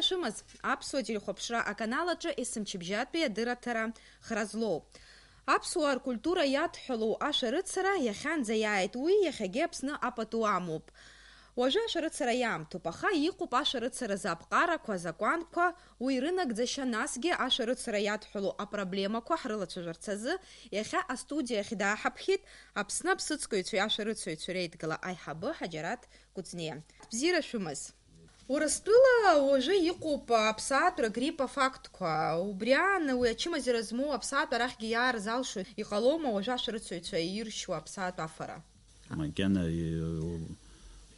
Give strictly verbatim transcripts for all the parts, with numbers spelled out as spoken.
Шәымаз, аԥсуа телехәаԥшра аканал аҿы есымчыбжьатәи адырраҭара хра злоу. Аԥсуаа ркультура иадҳәалоу ашәарыцара иахьанӡа иааит, уи иахьагьы Аԥсны апату амоуп. Уажәы ашәарыцара иаамҭоуп, аха иҟоуп ашәарыцаразы аԥҟарақәа, азакәанқәа, уи рынагӡашьа, насгьы ашәарыцара иадҳәалоу апроблемақәа ҳрылацәажәарц азы иахьа астудиа ахь дааҳаԥхьеит Аԥсны аԥсыӡкыҩцәеи ашәарыцаҩцәеи реидгыла аиҳабы Ҳаџьараҭ Кәыҵниа. Бзиара шәымаз! Урыстәыла уажәы иҟоуп аԥсаатәра грипп афактқәа. Убри аан, уи ачымазара змоу аԥсаатә арахьгьы иаар залшо иҟалома уажәы ашәарыцаҩцәа иршьуа аԥсаатә афара? Макьана и-,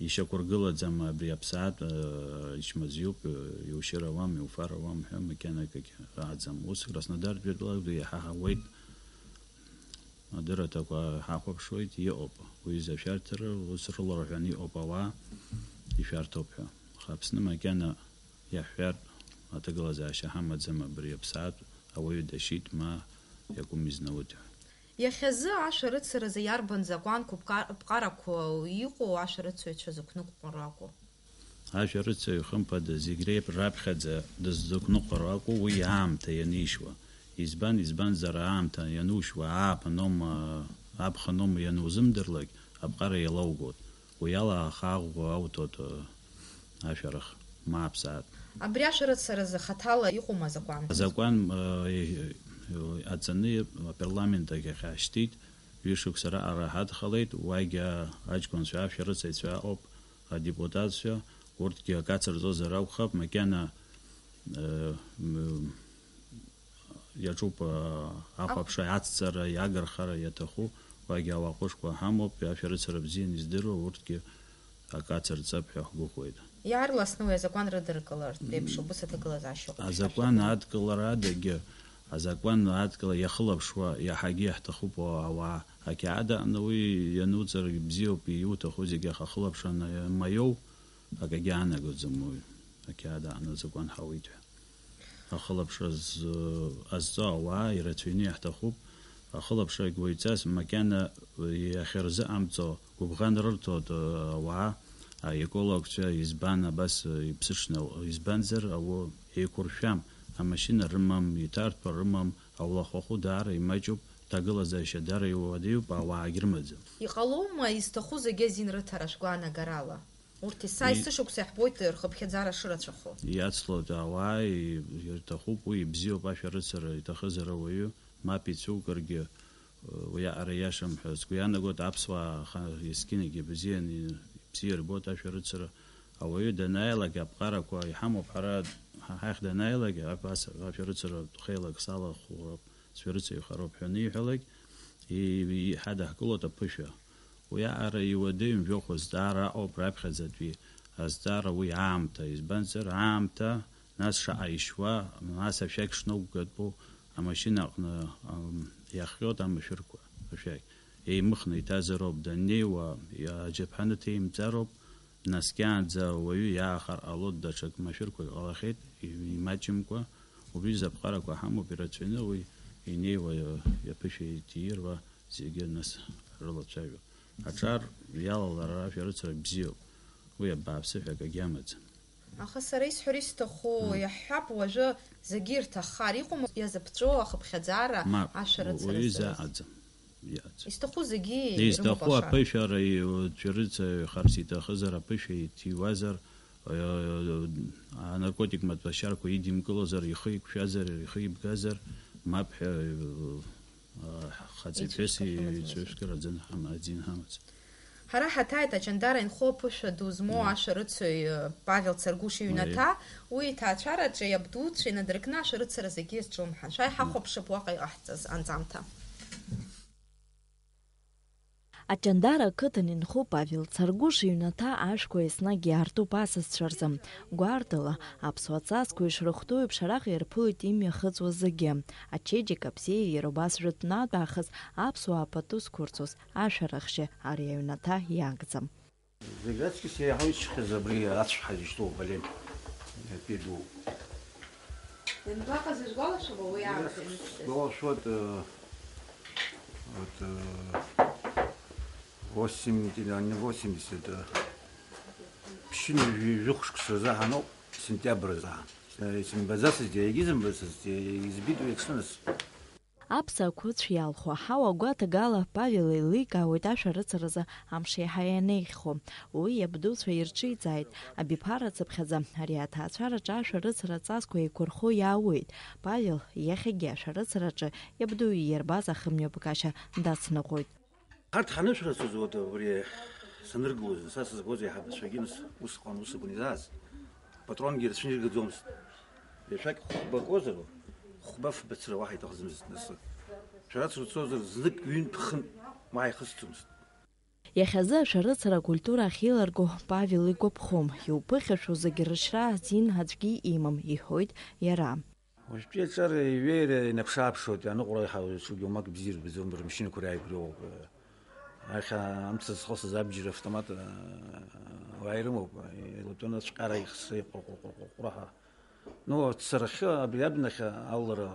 ишьақәыргылаӡам абри аԥсаатә, э, ичмазаҩуп, э, иушьыр ауам, иуфар ауам ҳәа макьана акгьы ыҟаӡам. Ус Краснодартәи атәылакгьы иаҳа ҳауеит. Адырраҭақәа ҳахәаԥшуеит, иҟоуп. Уи изашәарҭара, ус рыларҳәан иҟоуп ауаа, ишәарҭоуп ҳәа. Аха Аԥсны макьана иаҳҳәар, аҭагылазаашьа ҳамаӡам абри аԥсаатә, ауаҩы дашьит, ма иакәым изнаут ҳәа. Иахьазы ашәарыцаразы иарбан закәанқәоу ԥка-, ԥҟарақәоу иҟоу ашәарыцаҩцәа зықәныҟәҟәароу акәу? Ашәарыцаҩ, хымԥада, зегь реип-, раԥхьаӡа дыззықәныҟәароу акәу уи аамҭа ианишьуа? Избан, избанзар, аамҭа ианушьуа, ааԥын аума, аԥхын аума ианузымдырлак, аԥҟара иалоугоит. Уи ала ахаӷәӷәа ауҭоит, э, ашәарах, ма аԥсаатә. Абри ашәарыцаразы хаҭала иҟоума азакәан? Азакәан, э, аҵаны апарламент ахь иахьаашьҭит, ҩышықәса раҟара ҳадхалеит, уагьы аҷкәынцәа, ашәарыцаҩцәа ыҟоуп, адепутатцәа, урҭгьы акы ацырҵозар акәхап, макьана, э, м, иаҿуп, а, ахәаԥшра, ацҵара, иагархара иаҭаху, уагьы ауаа ҟәышқәа ҳамоуп, ашәарыцара бзианы издыруа, урҭгьы акы ацырҵап ҳәа ҳгәыӷуеит. Иаарласны уи азакәан рыдыркылартә еиԥш убыс аҭагылазаашьа ыҟоуп. Азакәан адкылара адагьы, азакәан адкыла иахылаԥшуа иаҳагьы иаҳҭахуп ауаа. Ақьаад аҟны уи иануҵаргь бзиоуп, иуҭаху зегьы ахылаԥшра маиоу, акагьы аанагаӡом уи, ақьаад аҟны азакәан ҳауит ҳәа. Ахылаԥшра зы-, ҟазҵо ауаа ирацәаҩны иаҳҭахуп. Ахылаԥшрагь уаҩҵас макьана иахьырзыҟамҵо гәыбӷан рырҭоит, э, ауаа, аекологцәа, избан абас, э, иԥсыҽны, избанзар, ауа еиқәыршәам, амашьына рымам, иҭарҭәа рымам, аулахәахәы даара имаҷуп, ҭагылазаашьа даара иуадаҩуп, ауаагь рымаӡам. Иҟалома изҭаху зегьы азин рыҭара шәгәаанагарала? Урҭ есааи сышықәса иаҳбоит рхыԥхьаӡара шырацәахо. Иацлоит ауаа, и-, ирҭахуп уи, ибзиоуп ашәарыцара, иҭахызар ауаҩы, мап ицәукыргьы, уиаҟара иашам ҳәа сгәы иаанагоит, аԥсуаа аха есқьынагьы бзианы, бзиа ирбоит ашәарыцара. Ауаҩы данааилак аԥҟарақәа иҳамоуп, ҳара, ҳа-, ҳахь данааилак, абас ашәарыцара хеилак салахәроуп, сшәарыцаҩхароуп ҳәа аниҳәалак, и-, и-, иҳадаҳкылоит аԥышәа. Уиаҟара иуадаҩым жәохә азҵаара ыҟоуп раԥхьаӡатәи азҵаара уи аамҭа, избанзар, аамҭа, нас шаҟа ишьуа, нас ашәақь шнықәгатәу, амашьына аҟны, ам, иахҟьоит амашәырқәа, ашәақь. Еимыхны иҭазароуп, даннеиуа, иа-, аџьаԥҳаны ҭеимҵароуп, наскьаанӡа ауаҩы иаахар ҟалоит, даҽак машәырқәак ҟалахьеит, и-, имаҷымкәа, убри рзы аԥҟарақәа ҳамоуп, ирацәаҩны уи инеиуа, иа-, иаԥышәа иҭируа зегьы нас рылацәажәо. Аҿар иалалара ашәарыцара бзиоуп, уи абааԥсы ҳәа акагьы амаӡам. Аха сара исҳәар исҭаху, мм, иаҳҳәап, уажәы зегьы ирҭаххар, иҟоума иазыԥҵәоу ахыԥхьаӡара, мап, ашәарыцара уаҩы ззааз? Изаҟаӡам, иаӡам. Изҭаху зегьы ирымоуп. Изҭаху ашара. Аԥышәара, и-, шәарыцаҩхарц иҭахызар, аԥышәа иҭиуазар, э, анаркотик маҭәашьарқәа идимкылозар, ихы иқәшәазар, ихы ибгазар, мап ҳәа, э, Хаҵеи ԥҳәыси еицәышкыр ҳамаӡам. Еицәышкыр аӡын ҳама-, аӡин ҳамаӡам. Ҳара ҳаҭааит Аҷандара инхо аԥышәа ду змоу, мм, ашәарыцаҩ, э, Павел Царгәыш иҩнаҭа, уи иҭаацәараҿы иабдуцәа инадыркны ашәарыцара зегьы иазҿлымҳан. Шәааи, мм, ҳахәаԥшып уаҟа иҟаҳҵаз анҵамҭа. Аҷандара ақыҭан инхо Павел Царгәыш иҩнаҭа ашәқәа еснагь иаартуп асасцәа рзы. Гәаартыла, аԥсуа ҵасқәа ишрыхәҭоу еиԥш, араҟа ирԥылоит имҩахыҵуа зегьы. Ачеиџьыка бзиа иара убас жәытәнатә аахыс аԥсуаа пату зқәырҵоз ашәарахжьы ари аҩнаҭа иагӡам. Зегь аҵкыс еиҳау исшьхьаз абри ацәҳа изышьҭоу Валери, итәы ду. Ианбаҟаз ишәгәалашәома уи аамҭа ианыԥшыз? Сгәалашәоит, э, вот, э, восемьдесят, не восемьдесят, э, ԥшьынҩажәи жәохә шықәса рзаҳаноуп, сентиабр азаҳан. Исымбаӡацызт, егьызымбацызт, избит уи аҽнынас. Аԥса ақәыцә иалху аҳауа агәаҭагала Павел еиликаауеит ашәарыцаразы амш еиҳа ианеиӷьхо. Уи иабдуцәа ирҿиҵааит, абиԥара цыԥхьаӡа ари аҭаацәараҿы ашәарыцара ҵасқәа еиқәырхо иаауеит. Павел иахьагьы ашәарыцараҿы иабду иирбаз ахымҩаԥгашьа дацныҟәоит. Арҭ ҳанышәрацоз, вот, убри саныргылоз, са сызбоз аиҳабацәагьы нас усҟан ус акәын изааз. Патронгьы рацәаны иргаӡомызт. Ҩажәак хәба акозар, хәба-фба цыра уаҳа иҭахӡамызт нас. Шәарацара уцозар, знык ҩынтә-хынтә уаҳа ихысӡомызт. Иахьазы ашәарыцара акультура ахьеиларго Павел игәаԥхом, иуԥыхьашәо зегь рышьра азин аӡәгьы имам, иҳәоит иара. Уажәтәи аҿар иҩеира инаԥш-ааԥшуеит, аныҟәара иҳауеит, ҽугьы уамак бзиа ирбаӡом, рмашьынақәа рааигәара иҟоуп. Иахьа амца зхысыз абџьар автомат, э, уаа ирымоуп, илатәаны ацәҟьара ихсы иҟәырҟәырҟәырҟәырҟәыра ҳәа. Ну, сара ахьы абри абнахь алалара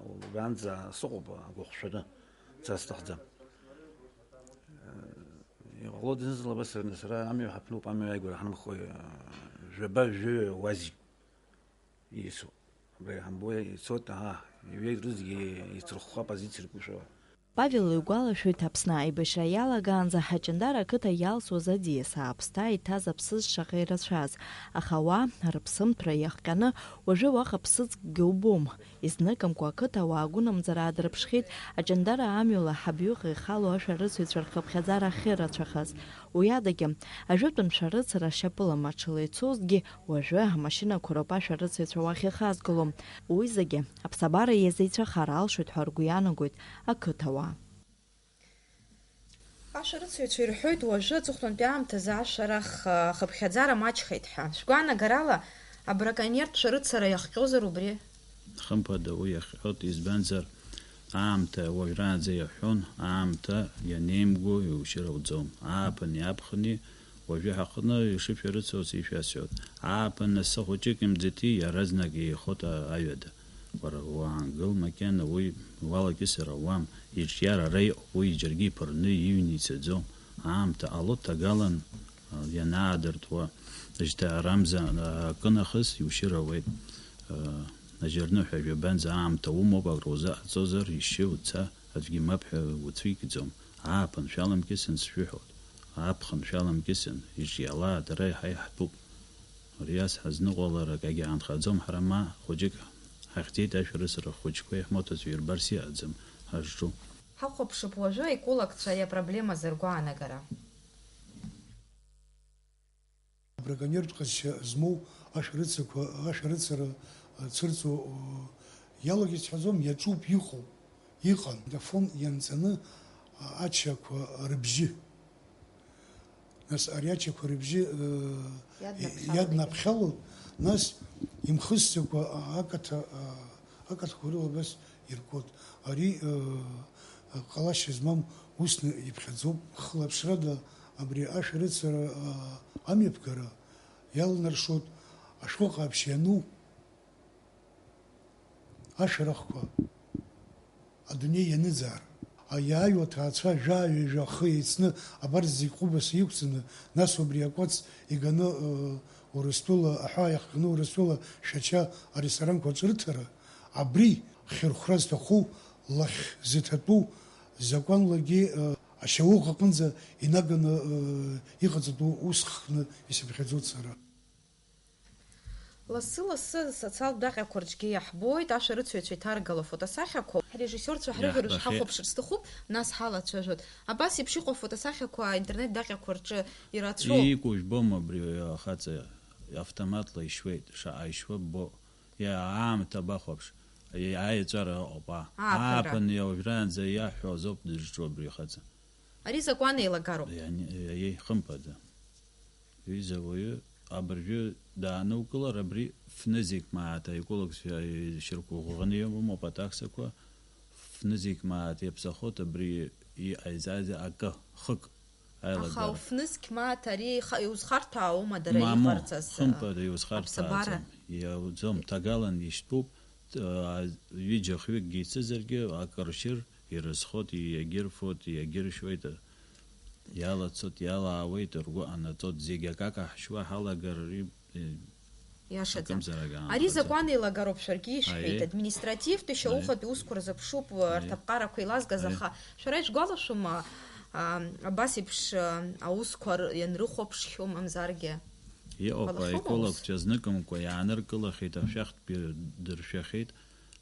убранӡа сыҟоуп агәахәшәаны, са сҭахӡам. Э, иҟалоит зны-зынла абас сара, сара амҩа ҳаԥнуп, амҩа ааигәара ҳанымхои, э, жәаба-жәаҩа уазик. Иисуп. Абри ҳамбои ицоит, аҳа, иҩеирызгьы ицрыхәхәа апозициа ркушала. Павел игәалашәоит, Аԥсны аибашьра иалагаанӡа Ҳаҷандара ақыҭа иалсуаз аӡиас, аԥсҭа иҭаз аԥсыӡ шаҟа ирацәаз, аха уа рыԥсымҭәра иахҟьаны, уажәы уаҟа ԥсыӡкгьы убом. Изныкымкәа ақыҭа ауаа гәынамӡара аадырԥшхьеит Аҷандара амҩала ҳабҩыҟа ихало ашәарыцаҩцәа рхыԥхьаӡара ахьырацәахаз. Уи адагьы, ажәытәан шәарыцара шьапыла маҽыла ицозҭгьы, уажәы амашьынақәа роуп ашәарыцаҩцәа уахь ихазгалом. Уи зегьы аԥсабара иазеицәахар алшоит ҳәа ргәы иаанагоит ақыҭауаа. Ашәарыцаҩцәа ирҳәоит, уажәы аҵыхәтәантәи аамҭазы ашәарах, а, хыԥхьаӡара маҷхеит ҳәа. Шәгәаанагарала, абраконерцәа рыцара иахҟьозар убри? Хымԥада, уи иахҟьоит, избанзар, аамҭа уажәраанӡа иаҳәон, аамҭа ианеимго иушьыр ауӡом. Ааԥыни аԥхыни уажәы ҳаҟны ишышәарыцоз ишәасҳәоит. Ааԥын асы хәыҷык имӡыҭи иаразнак еихоит а-, аҩада. Уара уаангыл макьана уи уалакьысыр ауам, иҿиар ара иҟоуп, уи џьаргьы иԥырны иҩны ицаӡом. Аамҭа ало ҭагалан, а, ианаадыртуа, шьҭа арамза, а, акы нахыс иушьыр ауеит. А, ажьырныҳәа жәабанӡа аамҭа умоуп, акрузаҟаҵозар, ишьы уца, аӡәгьы мап ҳәа уцәикӡом. Ааԥын шәаламкьысын сшәыҳәоит, аԥхын шәаламкьысын, иҿиала, дара иаҳа иаҳтәуп. Ари ас ҳазныҟәаларак агьаанхаӡом ҳара, ма хәыҷык ҳахьӡеит ашәарыцара хәыҷқәеи ҳмоҭацәеи ирбарц иҟаӡам ҳазҿу. Ҳахәаԥшып уажәы аекологцәа ари апроблема зыргәаанагара. Абраконертә ҟазшьа змоу ашәарыцақәа, ашәарыцара, а, цәырҵуа, о, иалагеит сҳәаӡом, иаҿуп, иҟоуп, иҟан. Афон ианҵаны, а, аччақәа рыбжьы. Нас ари аччақәа рыбжьы, э, Иаднаԥхьалоит. Иаднаԥхьалоит, нас имхысӡакәа, а, акаҭа, а, акаҭқәа рыла абас иркуеит. Ари, э, ҟалашьа змам усны иԥхьаӡоуп. Хылаԥшрада абри ашәарыцара, а, амҩаԥгара иаланаршоит ашәҟәы ҟаԥшь иану ашәарахқәа, адунеи ианыӡаар. Иааиуа аҭаацәа жәаа-ҩажәа ахы еицны абарҭ зегь ҟәыбаса иқәҵаны, нас убри акәац иганы, ы, Урыстәыла, аҳәаа иахҟьаны Урыстәыла Шәача аресторанқәа аҿы рыҭара, абри хьырхәра зҭаху, лахь зыҭатәу, закәанлагьы, ы, ашьауӷә аҟынӡа инаганы, ы, иҟаҵатәу ус хкны исыԥхьаӡоит сара. Лассы-лассы асоциалтә даҟьақәа рҿгьы иаҳбоит ашәарыцаҩцәа иҭаргало афотосахьақәа. Ҳрежиссиорцәа ҳрыжәра Иаҳбахьеит. Ҳахәаԥшыр сҭахуп, нас ҳалацәажәоит. Абас еиԥш иҟоу афотосахьақәа аинтернет даҟьақәа рҿы ирацәоуп. Иику жәбома абри ахаҵа автоматла ишьуеит, шаҟа ишьуа ббо. Иа-, аамҭа бахәаԥш, иа-, аеҵәара ыҟоуп, а. Ааԥынра. Ааԥын иауажәраанӡа иаҳҳәо азоуп дызҿу абри ахаҵа. Ари закәан еилагароуп. Иани-, иа-, иа-, хымԥада. Ҩыза уаҩы абыржәы даанукылар, абри фнызқь мааҭ аекологцәа ишьақәыӷәӷәаны иамоуп атаксақәа, фнызқь мааҭ иаԥсахоит абри иҟаиҵаз акы, хык аилагара. Аха фнызқь мааҭ ари иха-, иузхарҭәаауама дара Мамоу, иҟарҵаз, а, хымԥада иузхарҭәааӡом, аԥсабара? Иауӡом, ҭагалан ишьтәуп, а, ҩыџьа хҩыкгьы ицызаргьы, акыр шьыр, ирызхоит, иагьырфоит, иагьыршьуеит, иалацоит, иалаауеит, ргәы ҟанаҵоит, зегь акака ҳшьуа ҳалагар, ри-, Иашаӡам. Акымзарак аамҭаӡа. Ари закәан еилагароуп, шәаргьы ишәҳәеит, Аиеи. Административтә, шьоукы Аиеи. Ус узқәырзыԥшуп, Аиеи. Арҭ аԥҟарақәа еилазгаз, Аиеи. Аха шәара ишәгәалашәома, а, абас еиԥш, а, аусқәа р-, ианрыхәаԥшхьоу, мамзаргьы? Иҟоуп, Ҟалахьоума аекологцәа ус? Зныкымкәа иааныркылахьеит, ашәахтәгьы дыршәахьеит,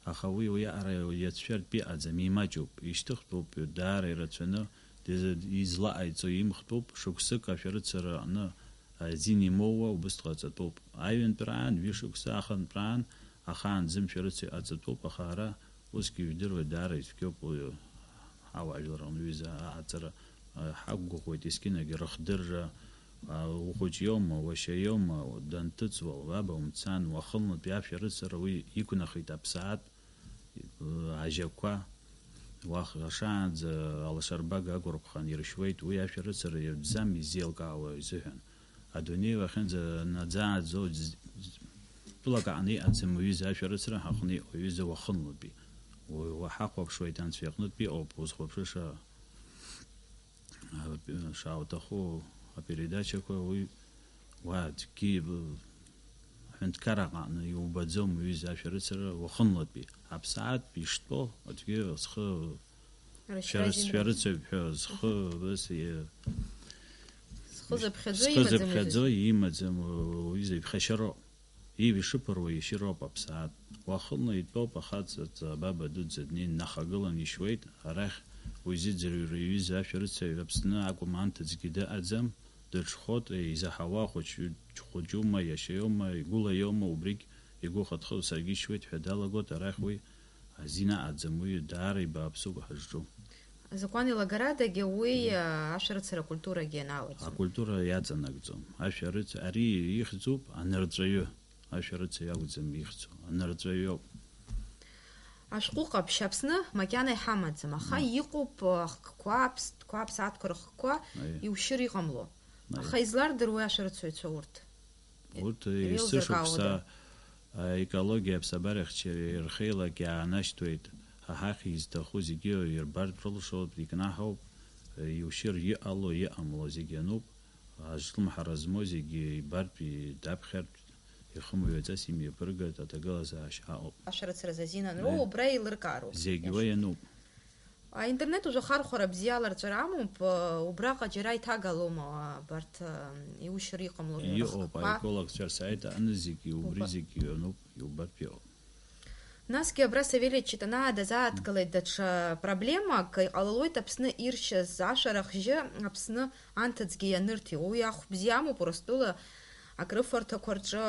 аха уи, уи аҟара иацәшәартә иҟаӡам, имаҷуп, ишьҭыхтәуп, даара ирацәаны, диза-, излаҟаиҵо имхтәуп, шықәсык ашәарыцара аҟны азин имоуа убыс дҟаҵатәуп. Аҩынтәраан, ҩышықәса ахынтәраан, ахаан зымшәарыцаҩ ҟаҵатәуп, аха ара усгьы ижәдыруеит, даара ицәгьоуп уи ауаажәлар рҟны ҩыза аҟаҵара, а, ҳақәгәыӷуеит, есқьынагьы рыхдырра, а, ухәыҷ иоума, уашьа иоума, данҭыҵуа, уаба умцан, уахынлатәи ашәарыцара уи иқәнахит аԥсаатә, ажьақәа, уахра шаанӡа алашарбага агәарԥхан иршьуеит, уи ашәарыцара иаҩӡам изеилкаауа изыҳәан. Адунеи уахьынӡа наӡааӡо, ӡ-, ӡ-, тәылак аҟны иҟаӡам уаҩыза ашәарыцара ҳаҟны иҟоу, уаҩыза уахынлатәи. Уи уаҳахәаԥшуеит Анцәа иҟнытә иҟоуп, узхәаԥшыша, а, шаауҭаху апередачақәа, уи уа аӡәгьы иб-, аҳәынҭқарра аҟны иубаӡом уаҩыза ашәарыцара уахынлатәи. Аԥсаатә иштәоу аӡәгьы зхы Рашьра шәарыц-, азин шәарыцаҩуп ҳәа зхы, ус, и-, Зхы зыԥхьаӡо зхы имаӡам зыԥхьаӡо уаҩыза. Имаӡам, уаҩыза иԥхашьароуп. Ижә ишыԥыруа ишьыроуп аԥсаатә. Уахынла итәоуп ахаҵа ҵабаба дуӡӡа днеин днахагылан ишьуеит, арахь уи зыӡырҩра иҩыз ашәарыцаҩ Аԥсны акәым анҭыҵгьы дыҟаӡам, дыҽхәоит, изаҳауа хәыҷ-, хәыҷума, иашьа иоума, игәыла иоума, убригь игәы хыҭхыҭ саргьы ишьуеит ҳәа далагоит, арахь уи азин аҟаӡам, уи даара ибааԥсуп ҳазҿу. Азакәан еилагарадагьы уи, а, ашәарыцара акультурагьы ианалаӡом. Акультура иаҵанакӡом. Ашәарыц-, ари ихьӡуп анырҵәаҩы. Ашәарыцаҩ акәӡам ихьӡу, анырҵәаҩы иоуп. Ашәҟәы ҟаԥшь Аԥсны макьана иҳамаӡам, аха Мап. Иҟоуп, а, ахкқәа, аԥстәқәа, аԥсаатәқәа рыхкқәа Аиеи. Иушьыр иҟамло. Аиеи. Аха излардыруеи ашәарыцаҩцәа урҭ? Урҭ Иреилзыркаауада? Есышықәса аекологиа аԥсабарахьчареи рхеилак иаанашьҭуеит, ҳа ҳахь изҭаху зегьы ирбартә рылшоит, икнаҳауп, иушьыр иҟало, иҟамло зегьы ануп, азҿлымҳара змоу зегьы ибартә, идаԥхьартә, ихымҩаҵас имҩаԥыргартә аҭагылазаашьа аҟоуп. Ашәарыцаразы азин анроуа, Аиеи. Убра еилыркаароуп. Зегь уа Иашоуп. Иануп. Аинтернет уажәы ахархәара бзиала рҵәара амоуп, убраҟа џьара иҭагалома абарҭ, ам, иушьыр иҟамло Иҟоуп, рыхкқәа? Аекологцәа рсайт аҟны зегьы, убри Уба- зегьы иануп, иубартә иҟоуп. Насгьы абра Савелий Читанаа дазааҭгылеит даҽа проблемак, иҟалалоит Аԥсны иршьаз ашәарах жьы Аԥсны анҭыҵгьы ианырҭиуа. Уи ахә бзиа амоуп Урыстәыла акрыфарҭақәа рҿы.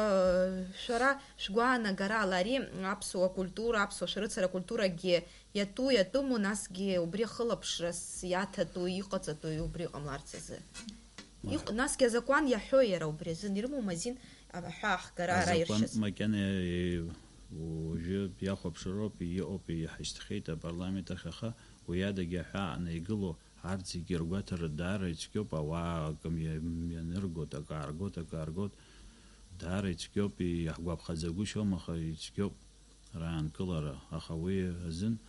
Шәара шәгәаанагарала ари аԥсуа культура, аԥсуа шәарыцара культурагьы иатәу, иатәыму, насгьы убри ахылаԥшрас иаҭатәу, иҟаҵатәу убри ҟамларц азы. Иҟ-, насгьы азакәан иаҳәои иара убри азын, ирымоума азин аҳәаа ахгара ара Азакәан иршьыз? Макьана, е, уажәы иахәаԥшыроуп, иҟоуп, иҳашьҭхьеит апарламент ахь, аха уи адагьы аҳәаа анаигыло, арҭ зегьы ргәаҭара даара ицәгьоуп, ауаа акы мҩа-, мҩаныргоит, акы ааргоит, акы ааргоит, даара ицәгьоуп, иаҳгәаԥхаӡагәышьом, аха ицәгьоуп раанкылара, аха уи азын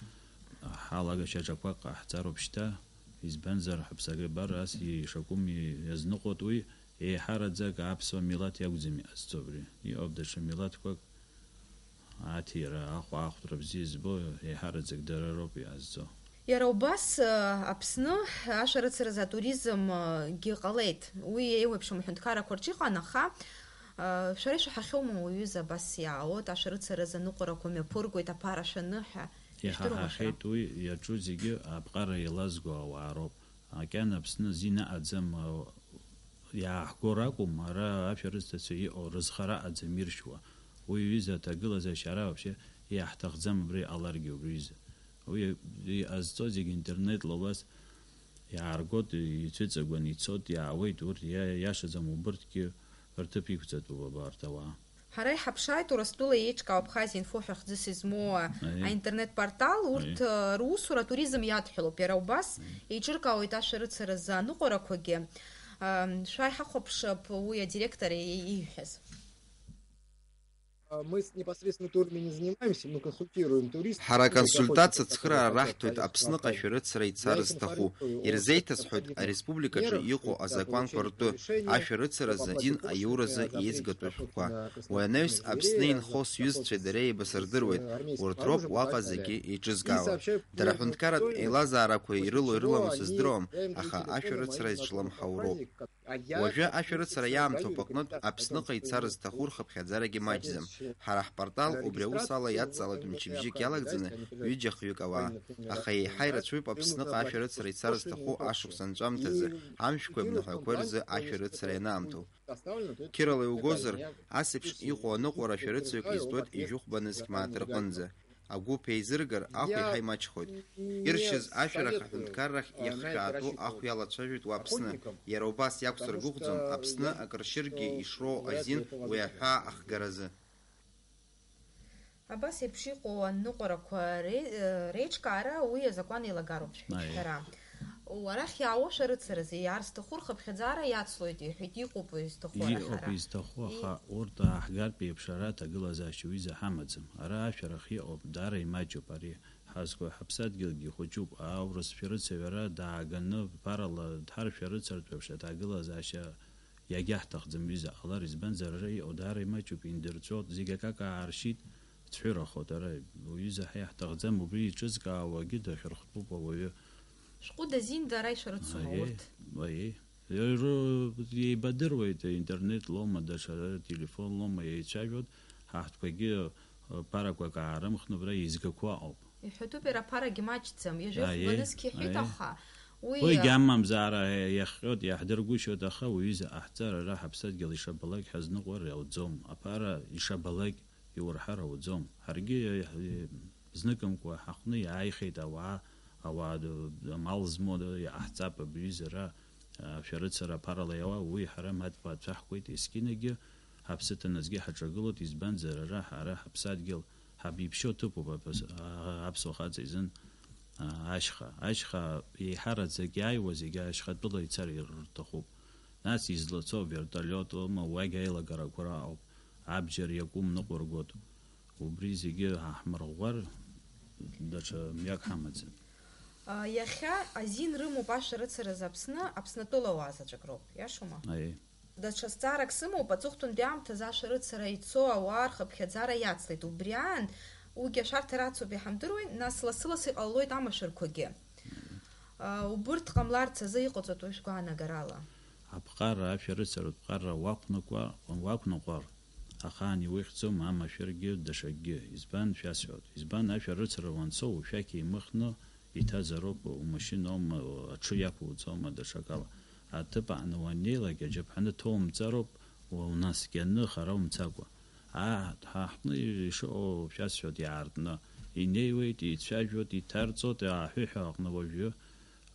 ҳалагашьа аҿақәак ҟаҳҵароуп шьҭа, избанзар, ҳаԥсабара ас ишакәым иазныҟәоит, уи еиҳараӡак аԥсуа милаҭ иакәӡам иҟазҵо абри. Иҟоуп даҽа милаҭқәак, аҭира, ахәаахәҭра бзиа збо, еиҳараӡак дара роуп иҟазҵо. Иара убас, э, Аԥсны ашәарыцаразы атуризм, э, гьы ҟалеит. Уи еиуеиԥшым аҳәынҭқаррақәа рҿы иҟан, аха, э, шәара ишәаҳахьоума уаҩыза абас иаауеит, ашәарыцаразы аныҟәарақәа мҩаԥыргоит, аԥара шәаны ҳәа? Ишәдыруама шәара? Иҳаҳахьеит уи, иаҿу зегьы аԥҟара еилазго ауаа роуп. Макьана Аԥсны азин аҟаӡам, а, иааҳго ракәым, ара ашәарыцацәа иҟоу рызхара аӡам иршьуа. Уи аҩыза аҭагылазаашьа ара вообще иаҳҭахӡам, абра иҟаларгьы убри аҩыза. Уи иҟазҵо зегь интернетла убас иааргоит, ицәыҵагәан ицоит, иаауеит, урҭ иа-, иашаӡам, убырҭгьы рҭыԥ иқәҵатәуп абарҭ ауаа. Ҳара иҳаԥшааит Урыстәыла еиҿкаау Абхазиа инфо ҳәа хьӡыс измоу, а, Аиеи. Аинтернет-портал. Урҭ, Аиеи. А, русура атуризм иадҳәалоуп. Иара убас Аиеи. Еиҿыркаауеит ашәарыцаразы аныҟәарақәагьы. А, шәааи ҳахәаԥшып уи адиректор и-, ииҳәаз. Мы с- непосредственно турами не занимаемся, мы консультируем туристов. Ҳара аконсультациа цхыраара раҳҭоит Аԥсныҟа ашәарыцара ицара зҭаху. Ирзеиҭасҳәоит ареспубликаҿы иҟоу азакәанқәа ртәы, ашәарыцаразы, адин аиуразы еизгатәу шәҟәқәа. Уи анаҩс Аԥсны инхо сҩызцәеи дареи еибасырдыруеит, урҭ роуп уаҟа зегьы еиҿызкаауа. Дара аҳәынҭқарратә еилазаарақәа ирылоу-ирыламу сыздыруам, аха ашәарыцара изҿлымҳау роуп. Уажәы ашәарыцара иаамҭоуп аҟнытә Аԥсныҟа ицар зҭаху рхыԥхьаӡарагьы маҷӡам. Ҳара ҳпортал убри аус ала иадҵалоит мчыбжьык иалагӡаны ҩыџьа-хҩык ауаа. Аха еиҳа ирацәаҩуп Аԥсныҟа ашәарыцара ицар зҭаху ашықәс анҵәамҭазы, амшәқәеи абныҳәақәеи рзы ашәарыцара ианаамҭоу. Қьырала иугозар, ас еиԥш иҟоу аныҟәара ашәарыцаҩык изтәоит ижәыхәба нызқь мааҭ рҟынӡа. Агәыԥ еизыргар, ахә еиҳа имаҷхоит. Иршьыз ашәарах аҳәынҭқаррахь иахшәаатәу ахә иалацәажәоит уа Аԥсны. Иара убас иақәсыргәыӷӡом Аԥсны акыршьыргьы ишроу азин уи аҳәаа ахгаразы. Абас еиԥш иҟоу аныҟәарақәа ре-, реиҿкаара уи азакәан еилагароуп, шәҳәеит. Аиеи. Шәҳәара. Арахь иаауа шәарыцаразы, иаарсҭаху рхыԥхьаӡара иацлоит, иҳәеит, иҟоуп изҭаху арахь. Иҟоуп ара. Изҭаху, и- аха урҭ ааҳгартә еиԥш ара аҭагылазаашьа уи заҳамаӡам. Ара ашәарах иҟоуп, даара имаҷуп ари. Ҳазқәа ҳаԥсадгьылгьы ихәыҷуп, аурыс шәарыцаҩ ара дааганы ԥарала дҳаршәарыцартә еиԥш аҭагылазаашьа иагьаҳҭахӡам, ҩыза ҟалар, избанзар, ара иҟоу даара имаҷуп, индырҵәоит, зегь акака ааршьит, цәҳәырахоит, ара уҩыза ҳа иаҳҭахӡам, убри иҿызкаауагьы дахьырхәтәуп ауаҩы. Шәҟәыда зинда ара ишәарыцома Аиеи, урҭ? Аиеи. Ры-, еибадыруеит, интернет лоума, даҽа телефон лоума, еицәажәоит, ҳаҳҭқәагьы, ԥарақәак аарымхны убра еизгақәа ыҟоуп. Иҳәатәуп, иара аԥарагьы маҷӡам, ҩажәи Аиеи, хәба нызқь иҳәеит, аиеи. Аха уи, Уигьы а, амамзаара иахҟьоит, иаҳдыргәышьоит, аха уаҩыза ҟаҳҵар, ара ҳаԥсадгьыл ишабалак ҳазныҟәар иауӡом. Аԥара ишабалак иурҳар ауӡом. Ҳаргьы, э, зныкымкәа ҳаҟны иааихеит ауаа, ауаа д-, амал змоу д-, иҟаҳҵап абри ҩызара, а, шәарыцара аԥарала иауа, уи ҳара матәқәа ацәаҳкуеит, есқьынагьы ҳаԥсы ҭаназгьы ҳаҿагылоит, избанзар, ара ҳара ҳаԥсадгьыл ҳабиԥшьоу ҭыԥуп аԥс-, а, аԥсуа хаҵа изын, а, ашьха. Ашьха еиҳараӡак иааиуа зегьы ашьхатәыла ицар рҭахуп. Нас излацо авертолиот аума, уагь аилагарақәа раҟоуп, абџьар иакәым ныҟәыргоит. Убри зегьы ҳаҳмырӷәӷәар, даҽа мҩак ҳамаӡам. А, иахьа азин рымоуп ашәарыцаразы Аԥсны, Аԥснатәыла ауаа заҵәык роуп, иашоума? Аиеи. Даҽа зҵаарак сымоуп, аҵыхәтәантәи аамҭазы ашәарыцара ицо ауаа рхыԥхьаӡара иацлеит. Убри аан, уигьы ашәарҭара ацуп иҳамдыруеи, нас лассы-лассы иҟалалоит амашәырқәагьы. А, убырҭ ҟамларц азы иҟаҵатәу шәгәаанагарала? Аԥҟара, ашәарыцаратә ԥҟара уақәныҟәа-, уақәныҟәар, ахаан иухьӡом амашәыргьы даҽакгьы. Избан, шәасҳәоит. Избан, ашәарыцара уанцо, ушәақь еимыхны иҭазароуп, умашьына аума, аҽы иақәуҵома, даҽакала. Аҭыԥ аҟны уаннеилак, аџьаԥҳаны ҭоумҵароуп, унаскьаны хара умцакәа. Аа, ҳа ҳҟны ишыҟоу шәасҳәоит, иаартны. Инеиуеит, еицәажәоит, иҭарҵоит, аҳәыҳәа аҟны уажәы,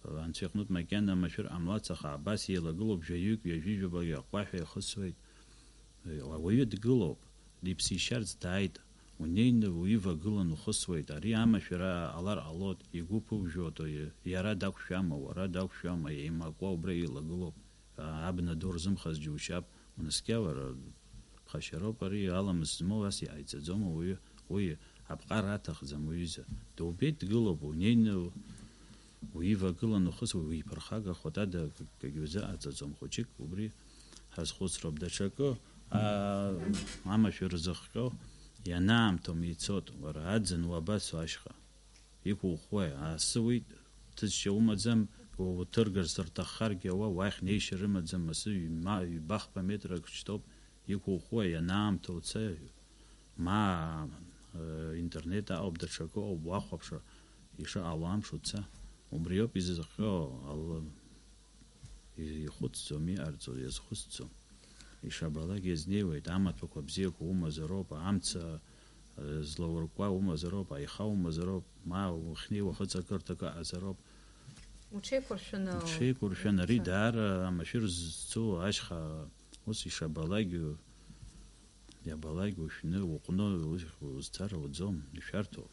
анцәа иҟнытә макьана амашәыр ҟамлац, аха абас еилагылоуп, жәаҩык, ҩажәи жәабагьы аҟәҟәаҳәа ихысуеит. Ауаҩы дгылоуп, диԥсишьарц дааит, унеины уивагылан ухысуеит, ари амашәыр ҟалар ҟалоит, игәы ԥыжәжәоит, иара дақәшәама, уара дақәшәама, еимакуа убра еилагылоуп. Абна ду рзымхаз џьушьап, унаскьа уара, ԥхашьароуп ари, аламыс змоу ас иҟаиҵаӡом ауаҩы, уи аԥҟара аҭахӡам уҩыза. Дубеит, дгылоуп, унеины уивагылан ухысуа, уиԥырхагахоит, ада акгьы узыҟаҵаӡом, хәыҷык убри ҳазхәыцроуп. Даҽакы, аа, амашәыр зыхҟьо ианаамҭоу мицот, уара аӡын уабацо ашьха? Иқәухуеи? Асы уит, ҭыҵшьа умаӡам, уҭыргарц рҭаххаргьы ауа, уахь неишьа рымаӡам, асы ҩма-, ҩбахԥа метрак шьҭоуп, иқәухуеи, ианаамҭоу уца, ма, э, интернет аҟоуп, даҽакы ыҟоуп, уахәаԥш, ишыҟало амш уца. Убриоуп изызхҟьо, ала. Ихәыцӡом, иҟарҵо иазхәыцӡом. Ишабалак иазнеиуеит, амаҭәақәа бзиақәа умазароуп, амца, э, злауркуа умазароуп, аиха умазароуп, ма ухьнеиуа хыҵакырҭак ыҟазароуп. Уҽеиқәыршәаны Уҽеиқәыршәан, ари уца. Даара амашәыр зцу ашьха, ус ишабалак, иабалак ушәны, уҟәны, уз-, узцар ауӡом, ишәарҭоуп.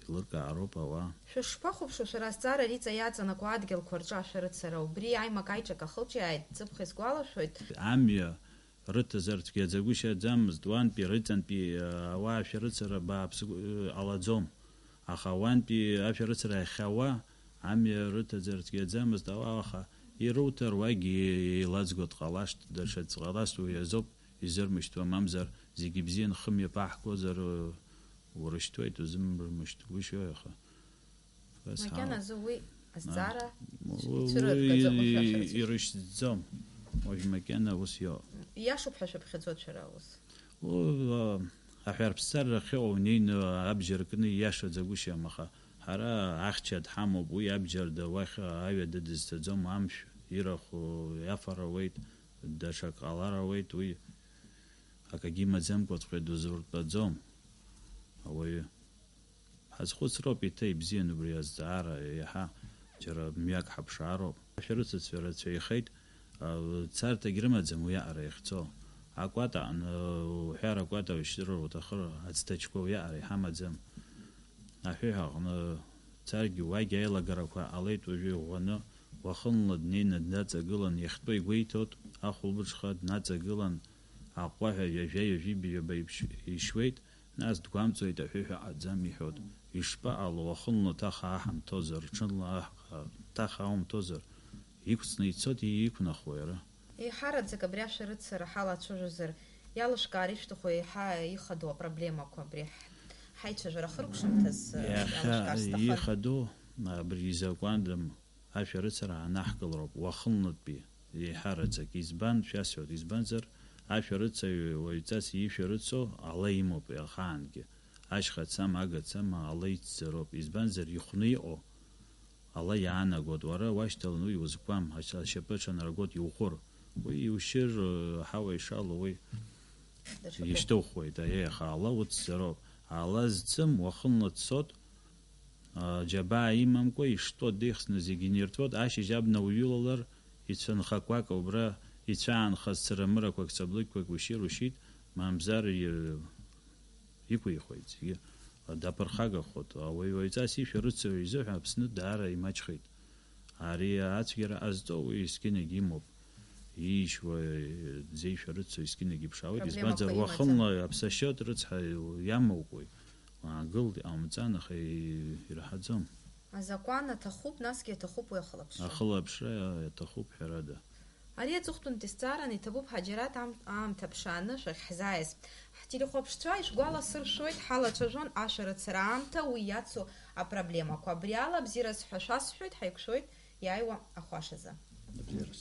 Еилыркаароуп ауаа. Шәышԥахәаԥшуа шәара азҵаара ари ҵа иаҵанакуа адгьылқәа рҿы ашәарыцара? Убри аимак-аиҿак ахылҿиааит, ҵыԥх исгәалашәоит. Амҩа, Рыҭазар цәгьаӡагәышьаӡамызт, уантәи рыҵантәи, а, ауаа ашәарыцара бааԥс, ы, ҟалаӡом. Аха уантәи ашәарыцара ахьауа, амҩа рыҭазар цәгьаӡамызт ауаа, аха ируҭар уагь еилаӡго дҟалашт, даҽаӡә дҟалашт, уи азоуп изырмышьҭуа, мамзар зегьы бзиан хымҩаԥаҳгозар, ы, урышьҭуеит, узымрымышьҭгәышьои, аха. Макьаназы уи азҵаара ицәырыргаӡом, уи ашәарыцаҩ ирышьҭӡом. Уажә макьана ус иоуп. Ииашоуп ҳәа шәаԥхьаӡоит шәара аус? Уи, а, аҳәарԥсарра ахьыҟоу неины абџьар кны ииашаӡагәышьам, аха ҳара ахьча дҳамоуп, уи абџьар да уахь аҩада дызцаӡом, амшә ирахә иафар ауеит, даҽак ҟалар ауеит, уи акагьы имаӡамкәаҵәҟьа дузуртәаӡом ауаҩы. Ҳазхәыцроуп, иҭа ибзиан убри азҵаара, иаҳа џьара мҩак ҳаԥшаароуп. Ашәарыцацәа рацәаҩхеит, а, царҭагь рымаӡам уиаҟара иахьцо. Акәата аҟны, уҳәар акәата ушьҭыр уҭахыр, аӡҭачқәа уиаҟара иҳамаӡам. Аҳәыҳә аҟны царгьы уагь аилагарақәа ҟалеит уажәы иӷәӷәаны, уахынла днеины днаҵагылан, иахьтәоу игәеиҭоит, ахәылбыҽха днаҵагылан, аҟәҟәаҳәа ҩажәа-ҩажәи бжаба еиԥш ишьуеит, нас дгәамҵуеит, аҳәыҳә аҟаӡам иҳәоит. Ишԥаҟало, уахынла ҭаха аҳамҭозар, ҽынла аҳ-, ҭаха аумҭозар? Иқәҵны ицоит, иқәнахуеи ара? Еиҳараӡак абри ашәарыцара ҳалацәажәозар, иалышәкаар ишәҭаху еиҳа ихадоу апроблемақәа абри ҳ-, ҳаицәажәара хыркәшамҭаз, э, иахьа иалышәкаар сҭахын. Ихадоу абри изакәандам. Ашәарыцара аанаҳкылароуп уахынлатәи еиҳараӡак. Избан, шәасҳәоит, избанзар, ашәарыцаҩ уаҩҵас ишәарыцо ала имоуп иахаангьы. Ашьха цама, ага цама, ала ицзароуп. Избанзар, ихәны иҟоу ала иаанагоит. Уара уашьҭалан уи узқәам, ач-, ашьапы аҽанаргоит, иухәыр. Уи иушьыр, аҳауа ишалоу уи ишьҭухуеит, аиеи, аха ала уцзароуп. Ала зцым, уахынла дцот, а, џьабаа имамкәа иштәоу деихсны зегьы инирҭәоит, ашьыжь абна уҩылалар, ицәынхақәак убра ицәаанхаз цырамырақәак, ҵаблыкьқәак ушьыр ушьит, мамзар и-, иқәихуеит зегьы, даԥырхагахоит. Ауаҩ уаҩҵас ишәарыцаҩ изыҳәа Аԥсны даара имаҷхеит. Ари ацәгьара ҟазҵо уи есқьынагь имоуп. Иишьуа, дзеишәарыцо есқьынагь иԥшаауеит, проблемақәа избанзар, имаӡам. Уахынла аԥсашьоит, рыцҳа, иамоукуеи? Уаагыл, иҟамҵан, аха и-, ираҳаӡом. Азакәан аҭахуп, насгьы аҭахуп уи ахылаԥшра. Ахылаԥшра аҭахуп, ҳәарада. Ари аҵыхәтәантәи зҵааран иҭабуп, Ҳаџьараҭ, ам-, аамҭа ԥшааны шәахьҳзааиз. Ҳтелехәаԥшцәа ишәгәаласыршәоит, ҳалацәажәон ашәарыцара аамҭа, уи иацу апроблемақәа. Абри ала абзиараз ҳәа шәасҳәоит, ҳаиқәшәоит иааиуа ахәашазы. Абзиараз.